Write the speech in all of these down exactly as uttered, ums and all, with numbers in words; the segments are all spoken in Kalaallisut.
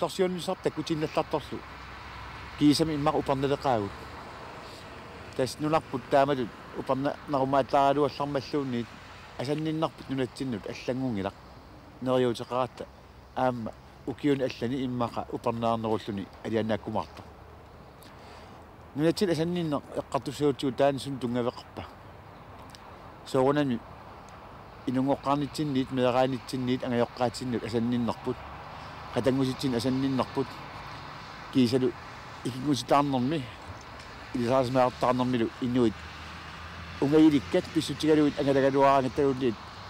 Ullorsiunnissaq takkutiinnallartorlu kiisami immaqa upernaleqaagut. Tassa nunarput taamatut upernarumaatsaaraluallarmalluunniit asanninnarput nunatsinnut allanngunngilaq neriuuteqaratta. Aamma ukiuni allani immaqa upernaarnerulluni alianaakkumaartoq. Nunatsinni asanninneq eqqartussaagutsigu taanna suna tunngaveqarpa? Soorunami inunngoqqaarnitsinniit, meeraanitsinniit, angajoqqaatsinnut asanninnerput, qatanngutitsinnut asanninnerput, kiisalu ikinngutitaarnermi, ilisarisimaartarnermilu inuit ungajilikkat pissutigalugit angalagaluaraangatta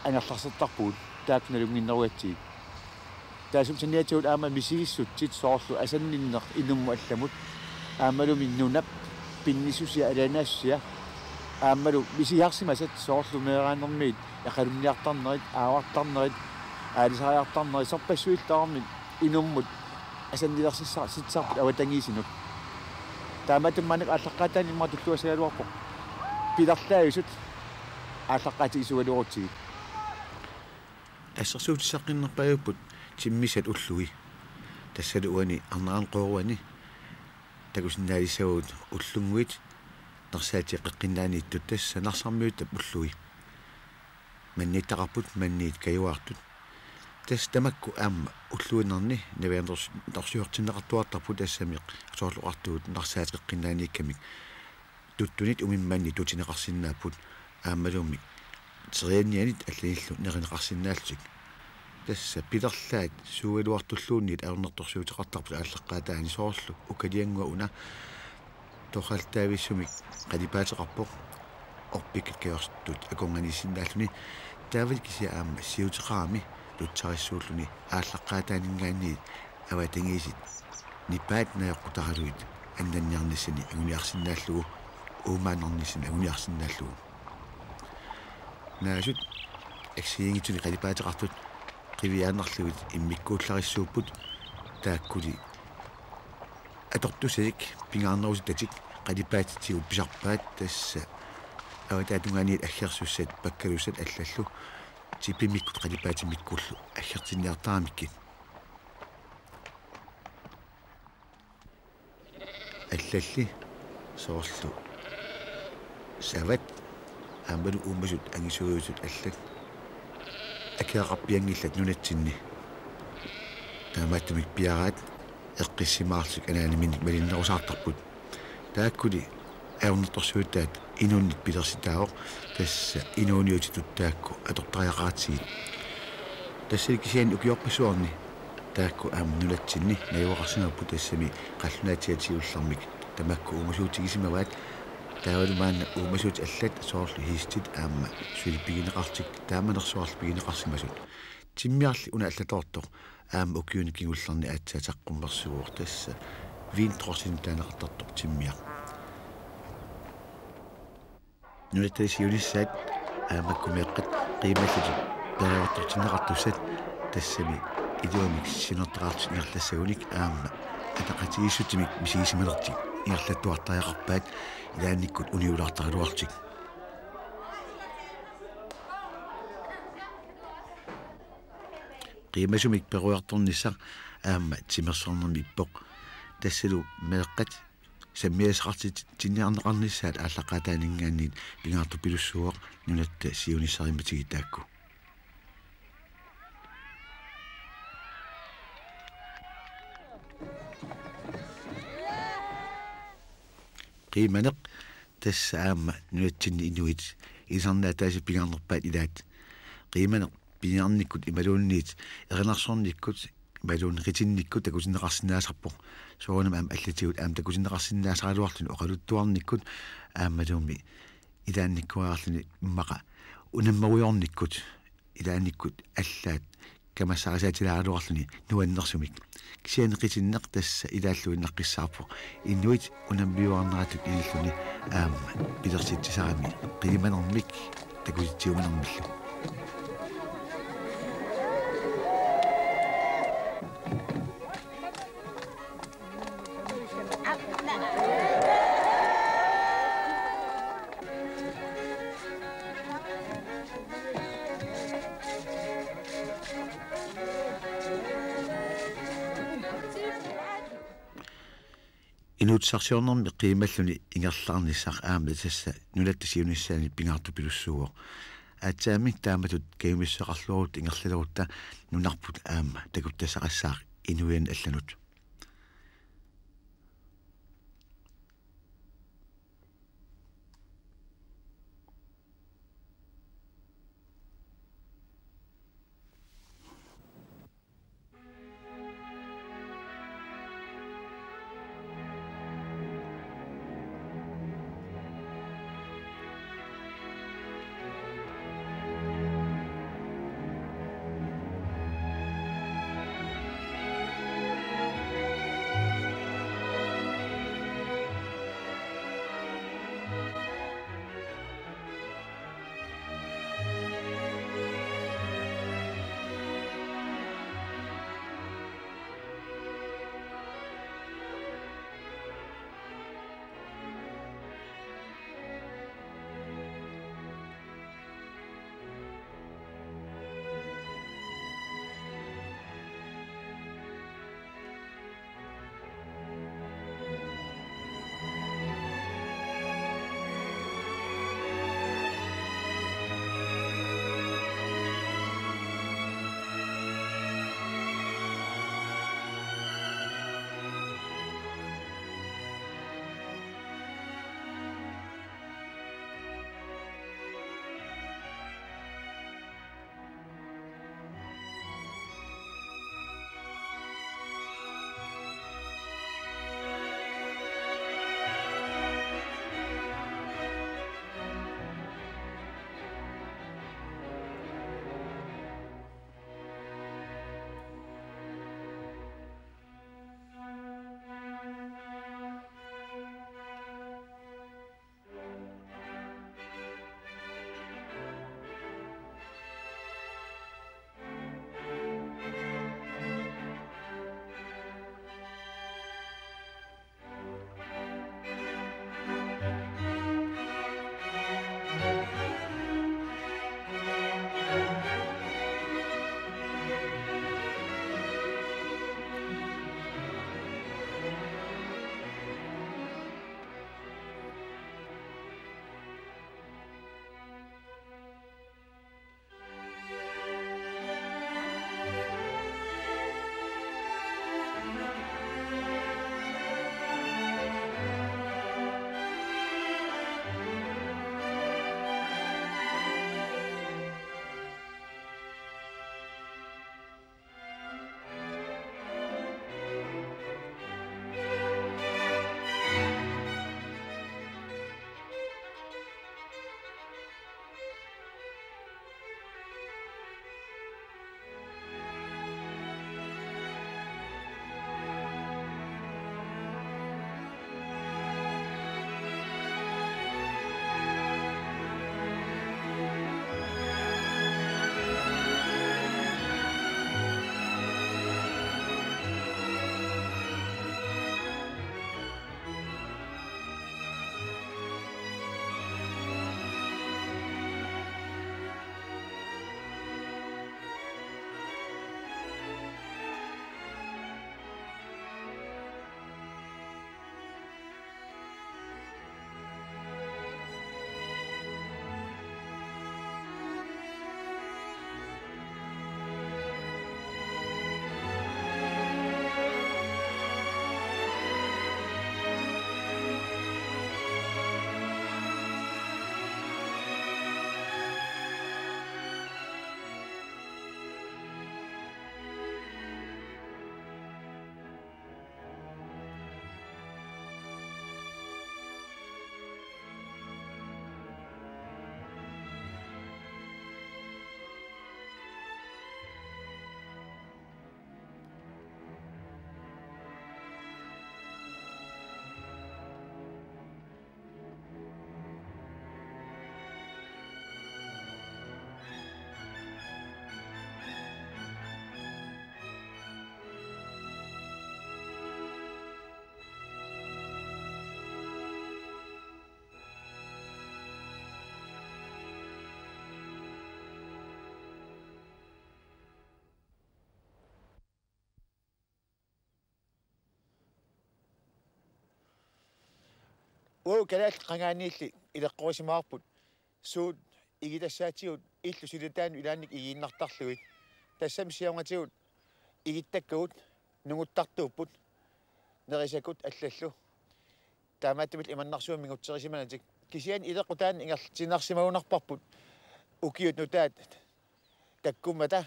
angerlarsertarpugut taakku nalunnginnerugatsigit. Taassuma saniatigut aamma misigissutsit soorlu asanninneq inummut allamut aammalumi nunap pinnisussia alianaassussia aammalu misigisarsimasat soorlu meeraanermiit eqalunniartarnerit, aavartarnerit, aalisariartarnerit sorpassuillu tamarmik inummut asannilersissarput avatangiisinut. Taamaattumik maannakkut aallaqqaataani immaqa tulluassagaluarpoq pilerlaajusut aallaqqaatigisuugaluarutsigit. Assersuutissaqqinnerpaajupput timmissat ullui. Tassalu uani arnarani qooruani takusinnaalissavagut ullunnguit narsaatit qeqqinnaaniittut, tassa Narsarmiuttap ullui. Manniittaqarput, manniit kajuaartut. Tassa tamakku aamma ulluinnarni navianers-, -nersiortinneqartuartarput tassami soorlu oqartugut narsaatit qeqqinnaaniikkamik. Tuttunit umimmanni tutineqarsinnaapput aammalumi teriannianit allanillu nerineqarsinnaallutik. Tassa pilerlaat suugaluartulluunniit ajornartorsiuteqartarput aallaqqaataani, soorlu ukaliannguaq una torraltaavissumik qalipaateqarpoq orpikkat kajorsut akornanniissinnaalluni, taavalu kisianni aamma siuteqarami tutsarissuulluni aallaqqaataaninngaanniit avatangiisit nipaat najoqqutaralugit annanniarnissani anguniarsinnaallugu, uumaannarnissani anguniarsinnaallugu. Naasut assigiinngitsunik qalipaateqartut qiviaannarlugit immikkuullarissuupput, taakkuli atortussatik pingaarnerusutatik qalipaatitsigut pisarpaat, tassa avataatungaaniit aggersussat pakkalussat allallu tipimikkut qalipaatimikkullu aggertinniartaramikkit. Allalli soorlu savat aammalu uumasut angisuujuttut allat akeqarpianngillat nunatsinni. Taamaattumik piaraat eqqissimaarlutik anaanaminik malinnerusaartarput. Taakkuli ajornartorsiutaat inunnit pilersitaavoq, tassa inuuniutitut taakku atortariaqaratsigit. Tassani kisianni ukiorpassuarni taakku aamma nunatsinni najugaqarsimapput, tassami qallunaatsiartigut ullarmik tamakku uumasuutigisimavaat. Taavalu maanna uumasuutit allat soorlu hiistit aamma suli pigineqartut, taamanersuarli pigineqarsimasut. Timmiarli una allatoortoq aamma ukiuni kingullerni aatsaat saqqummersuuvoq, tassa Windthorstimi taaneqartartoq timmiaq. Nunatta siunissaat aamma makku meeqqat qiimallutik periartortinneqartussat, tassami iluamik siunertaqarlutik ingerlassagunik aamma ataqatigiissutsimik misigisimanertik ingerlattuartariaqarpaat, ilaannikkut uniulaartaraluarlutik. Qiimasumik peroriartornissaq aamma timersornermi ippoq. Tassalu meeqqat sammisassaqartitsinniarneqarnissaat aallaqqaataaninngaanniit pingaartupilussuuvoq nunatta siunissarimmatigut taakku. Qiimaneq, tassa aamma nunatsinni inuit ilisarnaataasa pingaarnerpaat ilaat. Qiimaneq piniarnikkut imaluunniit erinarsornikkut imaluunniit qitinnikkut takutinneqarsinnaasarpoq. Soorunami aamma allatigut aamma takutinneqarsinnaasaraluarluni oqaluttuarnikkut aammaluunniit ilaannikkut aarluni immaqa unammerujoornikkut ilaannikkut allaat kamassarisaatilaaruarluni nuannersumik. Kisianni qitinneq tassa ilaalluinnaqqissaarpoq inuit unammiuarneratut ililluni aamma pilersitsisarami qiimanermik takutitsiumanermillu. Inuussutissarsiornermi qiimalluni ingerlaarnissaq aamma tassa nunatta siunissaani pingaartupilussuuvoq. Aatsaammi taamatut kajumissuseqarluarutta ingerlalerutta nunarput aamma takuttassaqassaaq inuiannut allanut. Uagut kalaallit qangaaniilli ileqqorisimavarput suut igitassaatigut illut silataannut ilaannik igiinnartarlugit. Tassami siornatigut igittakkagut nunguttartuupput, nerisakut allallu. Taamaattumillu imannarsuaq mingutserisimanertik. Kisianni ileqqut taanna ingerlatinarsimagunarparput ukiut nutaat takkummata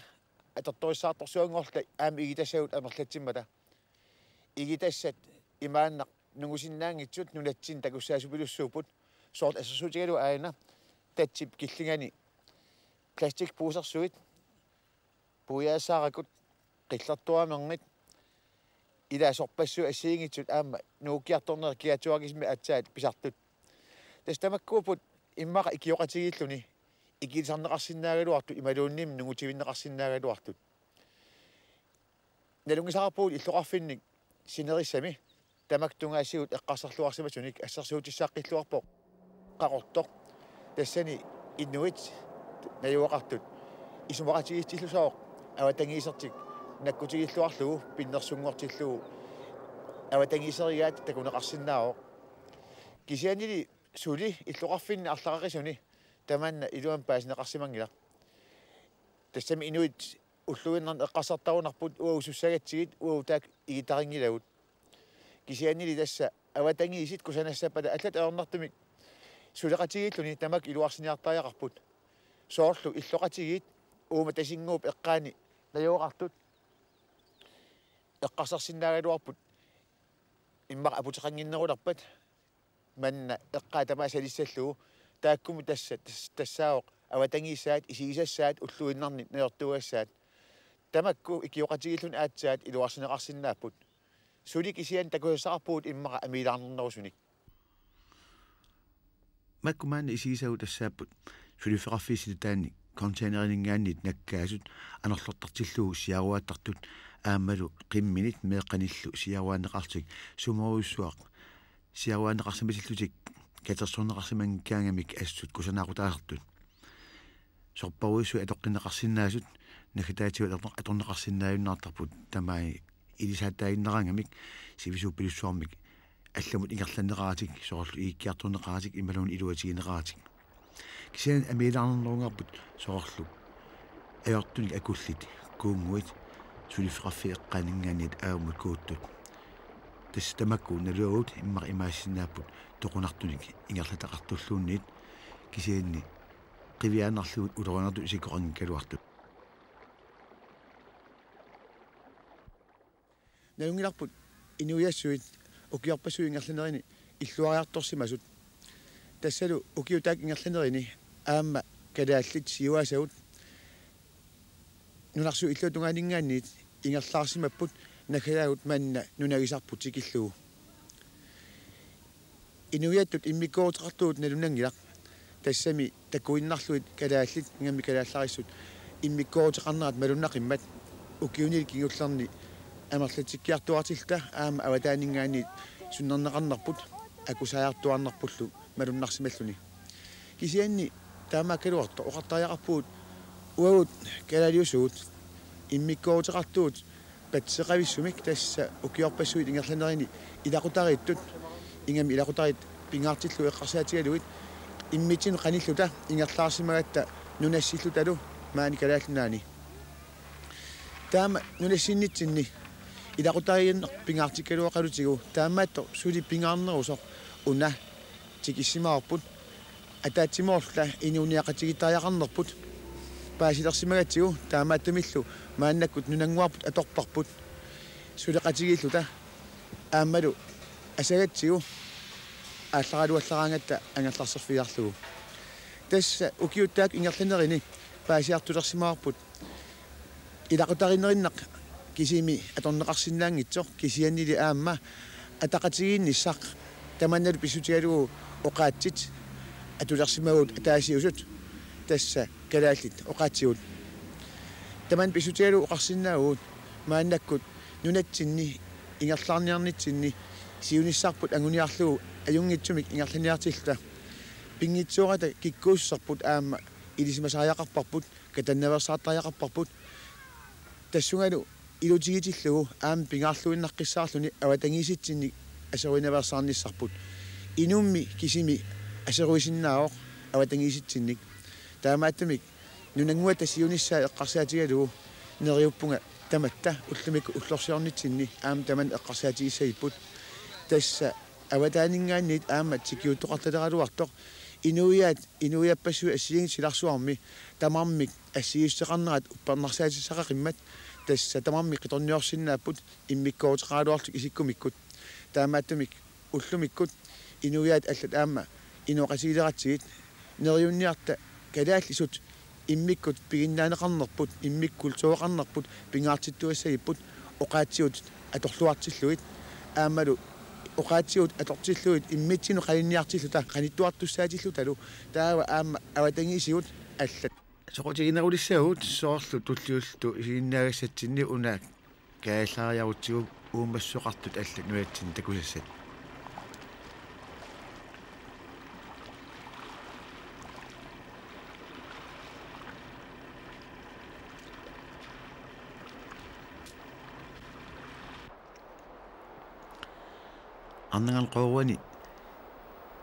atortorissaartorsuanngorluta aamma igitassagut amerlatsimmata. Igitassat imaannaq nungusinnaanngitsut nunatsinni takussaasupilussuupput, soorlu assersuutigalugu aana tatsip killingani plastikpuusersuit, puiaasaarakut, qillertuamernit, ilaa sorpassuit assigiinngitsut aamma nungukkiartornerit kiaatsuarakisumik aatsaat pisartut. Tassa tamakkuupput immaqa ikioqatigiilluni ikilisarneqarsinnaagaluartut imaluunniit nungutivinneqarsinnaagaluartut. Nalunngisaqarpugut illoqarfinnik sinerissami tamakku tungaasigut eqqarsarluarsimasunik assersuutissaqqilluarpoq Qaqortoq. Tassani inuit najugaqartut isumaqatigiissillusaavoq avatangiisertik nakkutigilluarlugu pinnersunngortillugu avatangiiserigaat takuneqarsinnaavoq. Kisiannili suli illoqarfinni arlaqaqisuni tamanna iluamik paasineqarsimanngilaq. Tassami inuit ulluinnarni eqqarsartarunarput uagut sussagatsigit, uagut taakku igitarinngilagut. Kisiannili tassa avatangiisit kusanassappata allat ajornartumik suleqatigiilluni tamakku iluarsiniartariaqarput. Soorlu illoqatigiit uuma Tasinnguup eqqaani najugaqartut eqqarsarsinnaagaluarput immaqa aputeqannginnerulerpat manna eqqaa tamaasa alissallugu. Taakkununnga tassa tas-, tassaavoq avatangiissaat, isigisassaat, ulluinnarni najortuugassaat. Tamakku ikioqatigiilluni aatsaat iluarsineqarsinnaapput. Suli kisianni takusassaqarpugut immaqa amiilaarnernerusunik. Makku maanna isigisagut tassaapput suliffeqarfiit silataanni containerininngaanniit nakkaasut anorlertartillugu siaruaattartut aammalu qimminit meeqqanillu siaruaanneqarlutik sumoorujussuaq siaruaanneqarsimatillutik katersorneqarsimanngikkaangamik assut kusanaaqutaasartut. Sorparujussuit atoqqinneqarsinnaasut naggataatigut ator-, atorneqarsinnaajunnaartarput tamaani ilisaataaginnaraangamik sivisuuppilussuarmik allamut ingerlanneqaratik soorlu igikkiartorneqaratik imaluunniit iluatigineqaratik. Kisianni amiilaarnerungaarput soorlu ajortunik akullit kuunnguit suliffeqarfiit eqqaaninngaanniit aamma kuuttut. Tassa tamakku naluagut immaqa imaassinnaapput toqunartunik ingerlataqartulluunniit kisianni qiviaannarlugit ulorianartut isikkoqanngikkaluartut. Nalunngilarput inuiassuit ukiorpassuit ingerlanerini illuariartorsimasut. Tassalu ukiut taakku ingerlanerini aamma kalaallit siuaasagut nunarsuup illuatungaaninngaanniit ingerlaarsimapput, naggataagut manna nunagisarput tikillugu. Inuiattut immikkoortitaqartugut nalunanngilaq. Tassami takuinnarlugit kalaallit, ingammik kalaallarissut, immikkoortitaqarnerat malunnaqimmat ukiunili kingullerni amerlatsikkiartuaartilluta aamma avataaninngaanniit sunnerneqarnerput akusaajartuaarnerpullu malunnarsimalluni. Kisianni taamaakkaluartoq oqartariaqarpugut uagut kalaaliusugut immikkoortitaqartugut patseqavissumik, tassa ukiorpassuit ingerlanerini ilaqutariittut, ingammik ilaqutariit pingaartillugu eqqarsaatigalugit immitsinnut qanilluta ingerlaarsimagatta nunassillutalu maani Kalaallit Nunaanni. Taama nunassinnitsinni ilaqutariinneq pingaartikkaluaqalutigu, taamaattoq suli pingaarnerusoq una tikissimavarput. Ataatsimoorluta inuuniaqatigiittariaqarnerput paasilersimagatsigu, taamaattumillu maannakkut nunannguarput atorparput suleqatigiilluta aammalu asagatsigu aallaraluallaraangatta angerlarserfigiarlugu. Tassa ukiut taakku ingerlanerini paasiartulersimavarput ilaqutariinnerinnaq kisimi atorneqarsinnaanngitsoq, kisiannili aamma ataqatigiinnissaq tamannalu pissutigalugu oqaatsit atulersimavugut ataasiusut, tassa kalaallit oqaatsigut. Tamanna pissutigalugu oqarsinnaavugut maannakkut nunatsinni ingerlaarniarnitsinni siunissarput anguniarlugu ajunngitsumik ingerlaniartilluta. Pinngitsoorata kikkuussuserput aamma ilisimasariaqarparput, katannaveersaartariaqarparput. Tassungalu ilutigitillugu aamma pingaarluinnaqqissaarluni avatangiisitsinnik aserorinaveersaarnissarput. Inummi kisimi aseruisinnaavoq avatangiisitsinnik. Taamaattumik nunannguata siunissaa eqqarsaatigalugu neriuppunga tamatta ullumikkut ullorsiornitsinni aamma tamanna eqqarsaatigissagipput. Tassa avataaninngaanniit aamma tikiuttoqartaleraluartoq inuiaat inuiappassuit assigiinngitsut silarsuarmi tamarmik assigiissuteqarnerat uppernarsaatissaqaqimmat, tassa tamarmik qitorniorsinnaapput immikkoorteqaraluarlutik isikkumikkut. Taamaattumik ullumikkut inuiaat allat aamma inooqatigileratsigit neriunniarta kalaallisut immikkut piginnaaneqarnerput, immikkut kultureqarnerput pingaartittuassagipput oqaatsigut atorluartillugit aammalu oqaatsigut atortillugit immitsinnut qaninniartilluta qanittuartussaatillutalu, taava aamma avatangiisigut allat. Soqutiginerulissagut soorlu tulliulluta isiginnaagassatsinnit una kaajallaariarutsigu uummassuseqartut allat nunatsinni takusassat. Arnangalleq Qooruani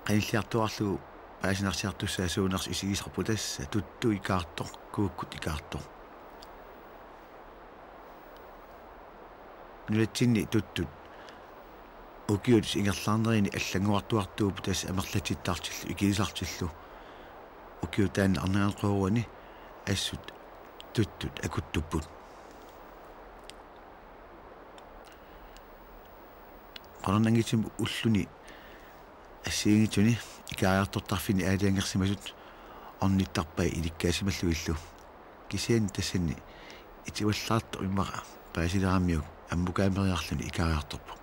qanilliartuaarlugu paasinarsiartussaasuunersut isigisarput tassa tuttut ikaartoq, kuukkut ikaartoq. Nunatsinni tuttut ukiut ingerlaarnerini allanngorartuartuupput tassa amerlatsittartillu ikilisartillu. Ukiut taanna Arnangalleq Qooruani assut tuttut akuttupput. Qularnanngitsumik ulluni assigiinngitsuni ikaariartortarfinni aalajangersimasut ornittarpai ilikkaasimallugillu. Kisianni tassani itivallaartoq immaqa paasileramiuk ammukaameriarluni ikaariartorpoq.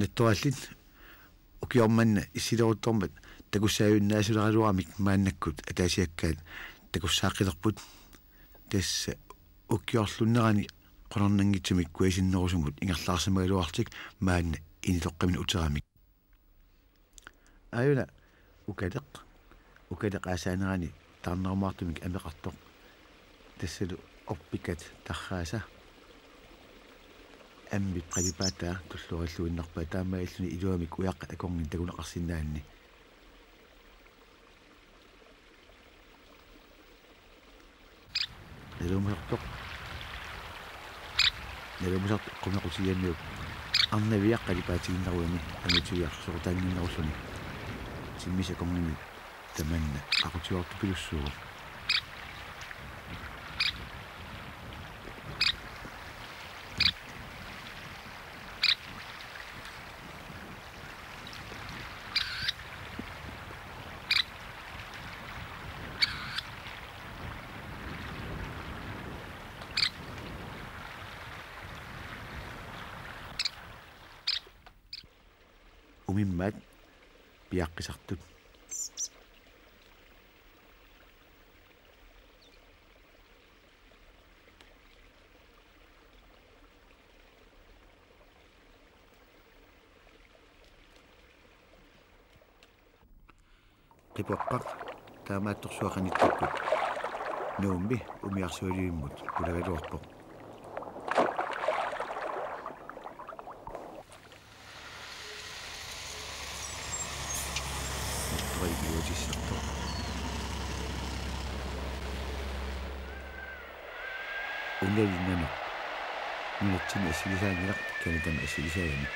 Nattorallit ukioq manna issileruttormat takussaajunnaasuleraluaramik maannakkut ataasiakkaat takussaaqqilerput. Tassa ukiorlunnerani qularnanngitsumik kujasinnerusumut ingerlaarsimagaluarlutik maanna initoqqaminik uteramik. Aajuna ukaleq, ukaleq aasaanerani taarnerumaartumik ameqartoq. Tassalu orpikkat tarraasa ammip qalipaataa tulluarilluinnarpaa taamaalilluni iluamik ujaqqat akornanni takuneqarsinnaanni. Naluumusartoq. Naluumusartoq qumequtigigamiuk arnaviaq qalipaatiginnaruani angutiviaq soqutaannginnerulluni. Timmisaq akornanni tamanna aqutigoortupilussuuvoq. Umimmaat piaqqisartut. Qipoqqaq taamaattorsuaq qanittukkut Nuummi umiarsualivimmut qulagaluarpoq. Nattoralik iluatissartoq. Unali nanoq. Nunatsinni assilisaanngilaq, Canadami assilisaagami.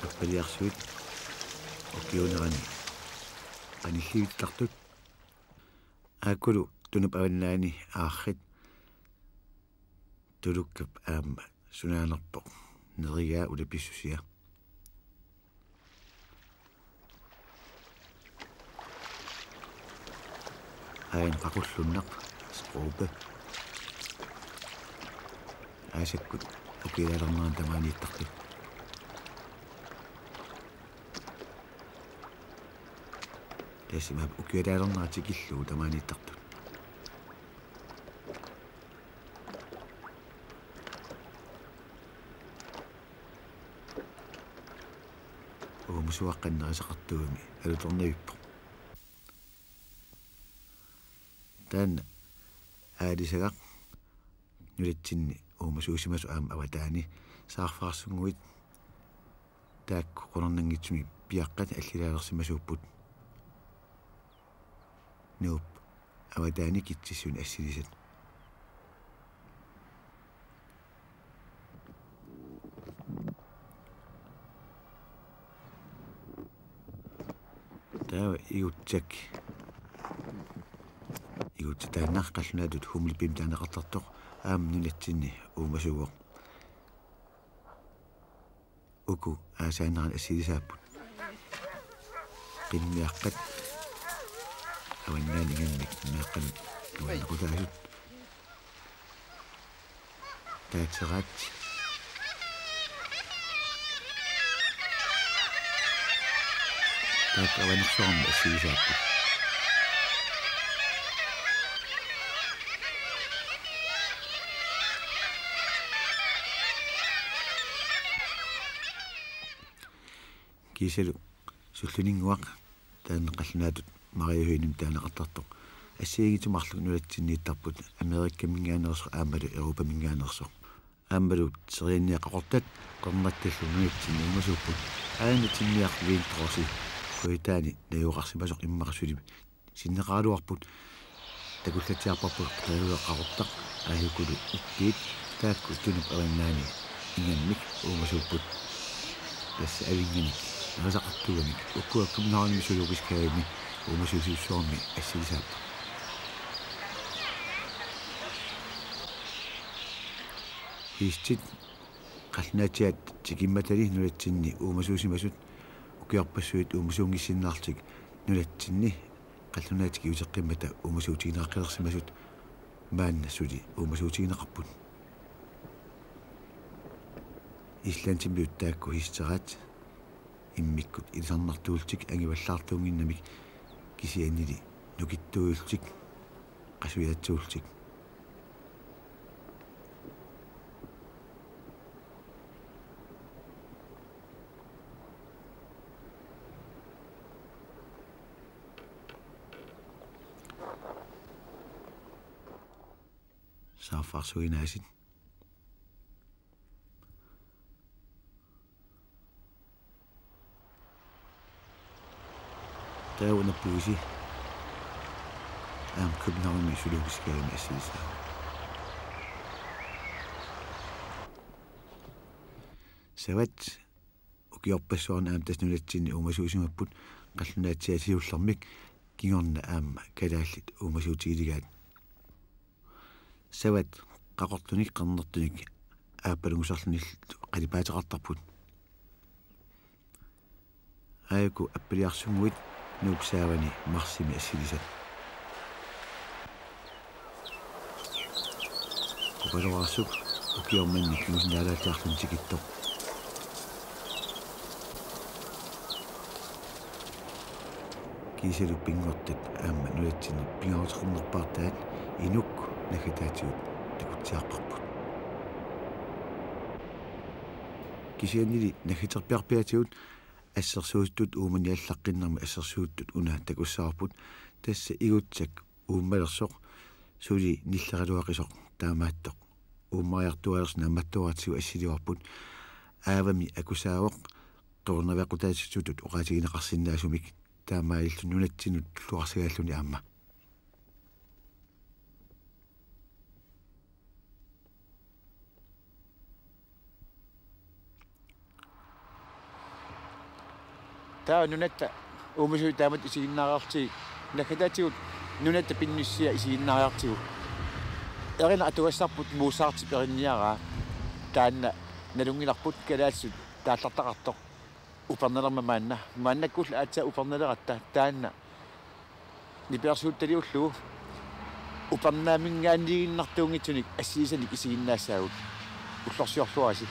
Appaliarsuit ukiuunerani qanillivittartut. Aakkulu Tunup avannaani aarrit. Tulukkap aamma sunaanerpoq nerigaa ulapissusia. Aajuna qaqullunnaq, strube. Aasakkut ukialaalernerani tamaaniittartut. Tassa imaappoq ukialaalernerat tikillugu tamaaniittartut. Uumasuaqqat nerisaqartuugami alutornavippoq. Taanna aalisagaq nunatsinni uumasuusimasoq aamma avataani. Saarfaarsunnguit taakku qularnanngitsumik piaqqat allilaalersimasuupput. Nuup avataani kitsissunik assilisat. Taava igutsak. Igutsa taanna qallunaatut Humlebimik taaneqartartoq aamma nunatsinni uumasuuvoq. Uku aasaanerani assilisaapput. Qimmiaqqat avannaani ingammik meeqqanut nuannequtaasut. Taatseraat. Taakku Avanersuarmi assilisaapput. Kiisalu Sulluninnguaq, taanna qallunaatut Mariahojdimik taaneqartartoq, assigiinngitsut marluk nunatsinniittarput, Amerikaminngaanneersoq aammalu Europaminngaanneersoq. Aammalu Sirianniat Qaqortat qernertallu nunatsinni uumasuupput, aana Tinniaq Winthrossi kujataani najugaqarsimasoq immaqa suli sinneqaraluarput. Takullatsiarparput Qeerujoq Qaqortaq, aajukulu Ittiit, taakku Tunup avannaani ingammik uumasuupput. Tassa avinnganik nerisaqartuugamik ukua Københavnimi Zoologisk Havemi uumasuusisuarmi assilisaapput. Hiistit qallunaatsiaat tikimmatali nunatsinni uumasuusimasut, ukiorpassuit uumasuunngissinnaarlutik nunatsinni qallunaatik iuteqqimmata uumasuutigineqalersimasut maanna suli uumasuutigineqarput. Islandimiut taakku hiisteraat immikkut ilisarnartuullutik angivallaartuunnginnamik kisiannili nukittuujullutik qasujaatsuullutik. Saarfaarsuinaasit. Taava una puisi aamma Københavnimi Zoologisk Havemi assilisaapput. Savat ukiorpassuarni aamma tassa nunatsinni uumasuusimapput, qallunaatsiaat siullermik, kingorna aamma kalaallit uumasuutigiligaat. Savat qaqortunik qernertunik aappalungusarluni qalipaateqartarput. Aajuku appiliarsunnguit Nuup saavani marsimi assilisat. Qupaloraarsuk ukioq manna kingusinaalaatiarluni tikittoq. Kiisalu pinngortat aamma nunatsinni pingaaruteqarnerpaartaat inuk naggataatigut takutsiarparput. Kisiannili naggaterpiarpiaatigut assersuutitut uumani allaqqinnermi assersuutitut una takussavarput, tassa igutsak uummalersoq suli nilleraluaqisoq taamaattoq uummariartuaalersoq naammattuaratsigu assilivarput. Aavami akusaavoq qerunnaveeqqutaatitutut oqaatigineqarsinnaasumik, taamaalilluni nunatsinnut tulluarsagaalluni aamma. Taava nunatta uumasuut taamatut isiginnaariartigit, naggataatigut nunatta pinnussiaq isiginnaariartigu. Erineq atugassarput Mozartip erinniaraa, taanna nalunngilarput kalaallisut taallartaqartoq. Upernalermat maanna, maannakkullu aatsaat upernaleratta, taanna nipilersuuttaliullugu upernaaminngaanniiginnartuunngitsunik assilisanik isiginnaassaagut. ullorsiorluarisi.